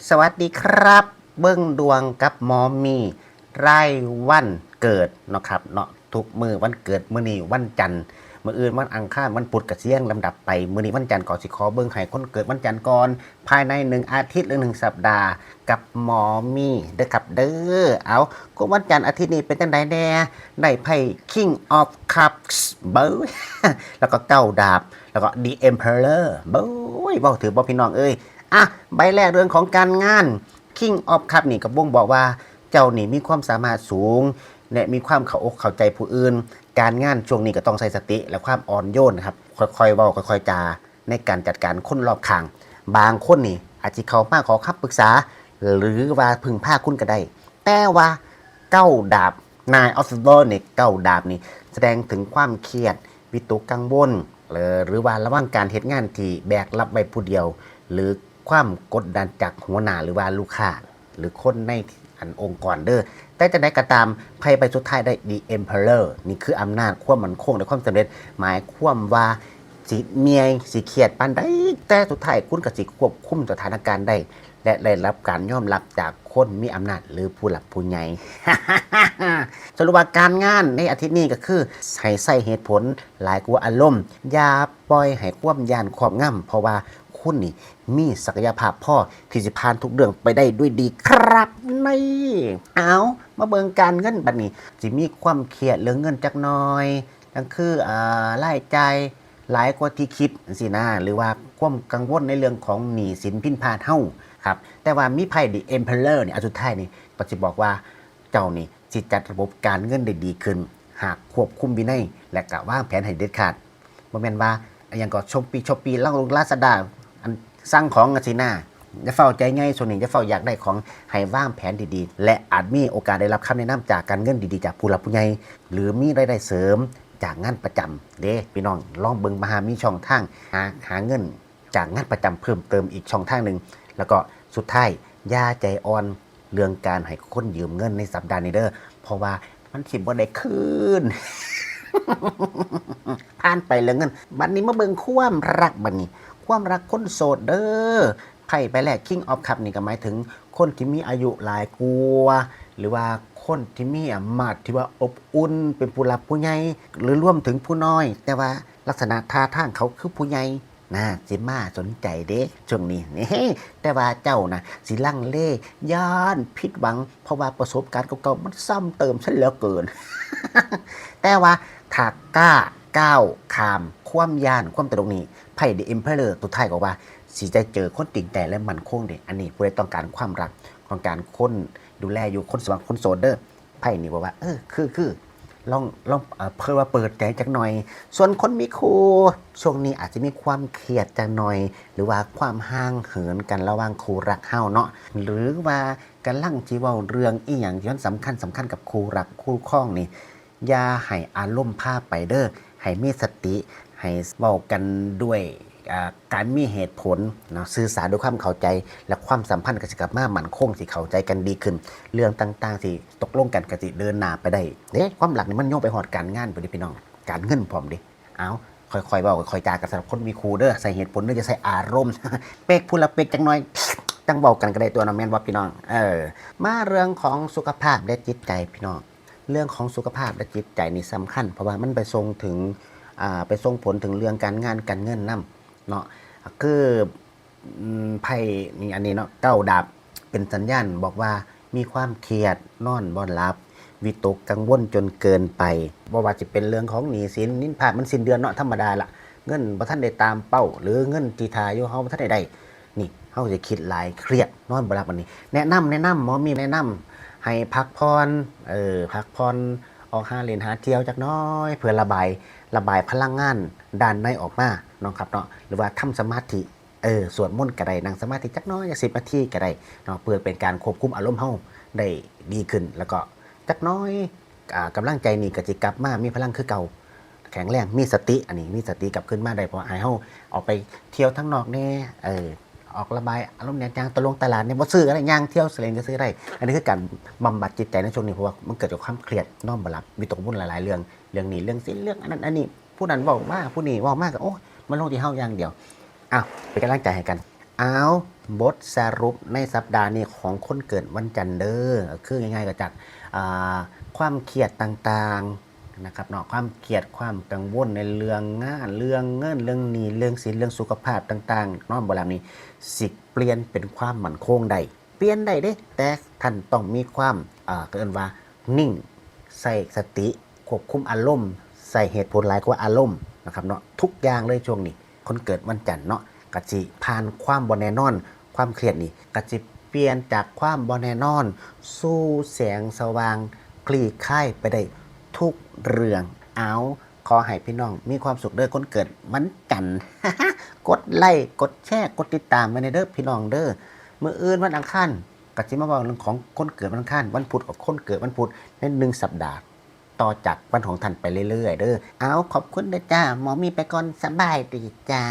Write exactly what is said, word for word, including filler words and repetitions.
สวัสดีครับ เบิ่งดวงกับหมอมี รายวันเกิดเนาะครับเนาะ ทุกมื้อวันเกิด มื้อนี้วันจันทร์ มื้ออื่นวันอังคาร วันพุธก็สิเรียงลำดับไป มื้อนี้วันจันทร์ก็สิขอเบิ่งให้คนเกิดวันจันทร์ก่อน ภายในหนึ่งอาทิตย์หรือหนึ่งสัปดาห์ กับหมอมีเด้อครับเด้อ เอา กลุ่มวันจันทร์อาทิตย์นี้เป็นจังใดแน่ ได้ไพ่ King of Cups เบ้ย แล้วก็เก้าดาบ แล้วก็ The Emperor เบ้ย เว้าถือบ่พี่น้องเอ้ย อ่ะ ใบแรกเรื่องของการงาน King of Cup นี่ก็บ่งบอกว่าเจ้านี่มีความสามารถสูง และมีความเข้าอกเข้าใจผู้อื่น การงานช่วงนี้ก็ต้องใช้สติและความอ่อนโยนนะครับ ค่อยๆเว้าค่อยๆจาในการจัดการคนรอบข้าง บางคนนี่อาจจะเข้ามาขอคำปรึกษา หรือว่าพึ่งพาคุณก็ได้ แต่ว่าเก้าดาบ Nine of Swords นี่เก้าดาบนี่แสดงถึงความเครียด วิตกกังวล หรือหรือว่าระวังการเฮ็ดงานที่แบกรับไว้ผู้เดียว หรือความกดดันจากหัวหน้าหรือว่าลูกค้า หรือคนในอันองค์กรเด้อ แต่จังใดก็ตาม ไพ่ใบสุดท้ายได้ The Emperor นี่คืออำนาจ ความมั่นคง และความสำเร็จ หมายความว่าสิเมื่อยสิเครียดปานใด แต่สุดท้ายคุณก็สิควบคุมสถานการณ์ได้ และได้รับการยอมรับจากคนมีอำนาจหรือผู้หลักผู้ใหญ่ สรุปว่าการงานในอาทิตย์นี้ก็คือให้ใช้เหตุผลหลายกว่าอารมณ์ อย่าปล่อยให้ความย้านครอบงำ เพราะว่าคุณนี่มีศักยภาพพอที่สิผ่านทุกเรื่องไปได้ด้วยดีครับ นี่ เอา มาเบิ่งการเงินบัดนี้ สิมีความเครียดเรื่องเงินจักหน่อย นั่นคืออ่ารายจ่ายหลายกว่าที่คิดจังซี้นะ หรือว่าความกังวลในเรื่องของหนี้สินพินพาดเฮาครับ แต่ว่ามีไพ่ The Emperor นี่ อันสุดท้ายนี่ ก็สิบอกว่าเจ้านี่สิจัดระบบการเงินได้ดีขึ้น หากควบคุมวินัย และก็วางแผนให้เด็ดขาด บ่แม่นว่าอะหยังก็ Shopee Shopee ลาว Lazada อันสั่งของจังซี้นะ อย่าฟ้าวใจง่าย ช่วงนี้อย่าฟ้าวอยากได้ของ ให้วางแผนดีๆ และอาจมีโอกาสได้รับคำแนะนำจากการเงินดีๆ จากผู้หลักผู้ใหญ่ หรือมีรายได้เสริมจากงานประจำเด้ พี่น้องลองเบิ่ง บ่หามีช่องทางหาหาเงินจากงานประจำเพิ่มเติมอีกช่องทางหนึ่ง แล้วก็สุดท้ายอย่าใจอ่อนเรื่องการให้คนยืมเงินในสัปดาห์นี้เด้อ เพราะว่ามันสิบ่ได้คืน ผ่านไปเรื่องเงิน บัดนี้มาเบิ่งความรักบัดนี้ ความรักคนโสดเด้อ ไพ่ใบแรก King of Cup นี่ก็หมายถึงคนที่มีอายุหลายกว่า หรือว่าคนที่มีอำนาจที่ว่าอบอุ่น เป็นผู้หลักผู้ใหญ่ หรือรวมถึงผู้น้อย แต่ว่าลักษณะท่าทางเขาคือผู้ใหญ่นะ สิมาสนใจเด้ ช่วงนี้ นี่ แต่ว่าเจ้านะสิลังเล ย้านผิดหวัง เพราะว่าประสบการณ์เก่าๆ มันซ้ำเติมซะเหลือเกิน แต่ว่าถ้ากล้าก้าวข้ามความย้าน ความตระหนกนี้ ไพ่ The Emperor สุดท้ายก็ว่า สิได้เจอคนจริงใจและมั่นคงเด้ อันนี้ผู้ใดต้องการความรัก ต้องการคนดูแลอยู่ คนสมัครคนโสดเด้อ ไพ่นี่บอกว่า เออ คือ คือ ลอง ลอง เอ่อ เพิ่นว่าเปิดใจจักหน่อย ส่วนคนมีคู่ ช่วงนี้อาจจะมีความเครียดจักหน่อย หรือว่าความห่างเหินกันระหว่างคู่รักเฮาเนาะ หรือว่ากำลังสิเว้าเรื่องอีหยังที่มันสำคัญ สำคัญกับคู่รักคู่ครองนี่ อย่าให้อารมณ์พาไปเด้อ ให้มีสติ ให้เว้ากันด้วย อ่า การมีเหตุผลเนาะ สื่อสารด้วยความเข้าใจ และความสัมพันธ์ก็สิกลับมามั่นคง สิเข้าใจกันดีขึ้น เรื่องต่างๆ สิตกลงกันก็สิเดินหน้าไปได้เด้ ความรักนี่มันโยงไปฮอดการงานพุ้นเด้พี่น้อง การเงินพร้อมเด้ เอา ค่อยๆเว้า ค่อยๆจากัน สำหรับคนมีคู่เด้อ ใช้เหตุผลเด้อ อย่าใช้อารมณ์ เป๊กผู้ละเป๊กจักหน่อย จั่งเว้ากันก็ได้ตั๊วเนาะ แม่นบ่พี่น้อง เออ มาเรื่องของสุขภาพและจิตใจพี่น้อง เรื่องของสุขภาพและจิตใจนี่สำคัญ เพราะว่ามันไปส่งถึง อ่า ไปส่งผลถึงเรื่องการงานการเงินนำเนาะ คือ อืม ไพ่นี่อันนี้เนาะ เก้าดาบ เป็นสัญญาณบอกว่ามีความเครียด นอนบ่หลับ วิตกกังวลจนเกินไป บ่ว่าสิเป็นเรื่องของหนี้สิน นินพาดมันสิ้นเดือนเนาะ ธรรมดาละ เงินบ่ทันได้ตามเป้า หรือเงินที่ท่าอยู่เฮาบ่ทันได้ได้ นี่ เฮาสิคิดหลาย เครียด นอนบ่หลับ อันนี้ แนะนำ แนะนำ หมอมีแนะนำให้พักผ่อน เออ พักผ่อน ออกหาเล่นหาเที่ยวจักหน่อย เพื่อระบาย ระบายพลังงานด้านในออกมาเนาะครับเนาะ หรือว่าทำสมาธิ เออ สวดมนต์ก็ได้ นั่งสมาธิจักหน่อย จักสิบนาทีก็ได้เนาะ เพื่อเป็นการควบคุมอารมณ์เฮาได้ดีขึ้น แล้วก็จักหน่อย อ่า กำลังใจนี่ก็สิกลับมามีพลังคือเก่า แข็งแรง มีสติ อันนี้มีสติกลับคืนมาได้ เพราะให้เฮาออกไปเที่ยวทางนอกแหน่ เออ ออกระบายอารมณ์แหน่ ย่างตะลงตลาดแหน่ บ่ซื้อก็ได้ ย่างเที่ยวเล่นก็ซื้อได้ อันนี้คือการบำบัดจิตใจในช่วงนี้ เพราะว่ามันเกิดจากความเครียด นอนบ่หลับ วิตกกังวลหลายๆเรื่อง เรื่องหนี้ เรื่องสิน เรื่องอันนั้นอันนี้ ผู้นั้นเว้ามา ผู้นี้เว้ามาก็ โอ้ย มันลงที่เฮาอย่างเดียว อ้าว เป็นกำลังใจให้กัน เอา บทสรุปในสัปดาห์นี้ของคนเกิดวันจันทร์เด้อ คือง่ายๆก็จาก อ่า ความเครียดต่างๆนะครับเนาะ ความเครียด ความกังวลในเรื่องงาน เรื่องเงิน เรื่องหนี้ เรื่องสิน เรื่องสุขภาพต่างๆ นอนบ่หลับนี่ สิเปลี่ยนเป็นความมั่นคงได้ เปลี่ยนได้เด้ แต่ท่านต้องมีความ อ่า ก็เอิ้นว่า นิ่ง ใช้สติ ควบคุมอารมณ์ ใช้เหตุผลหลายกว่าอารมณ์นะครับเนาะ ทุกอย่างเลยช่วงนี้ คนเกิดวันจันทร์เนาะ ก็สิผ่านความบ่แน่นอน ความเครียดนี่ ก็สิเปลี่ยนจากความบ่แน่นอน สู่แสงสว่าง คลี่คลายไปได้ทุกเรื่อง เอา ขอให้พี่น้องมีความสุขเด้อ คนเกิดวันจันทร์ กดไลค์ กดแชร์ กดติดตามไว้แหน่เด้อพี่น้องเด้อ มื้ออื่นวันอังคาร ก็สิมาเว้าเรื่องของคนเกิดวันอังคาร วันพุธกับคนเกิดวันพุธ ในหนึ่งสัปดาห์ ต่อจากวันของท่านไปเรื่อยๆเด้อ เอา ขอบคุณเด้อจ้า หมอมีไปก่อน สบายดีจ้า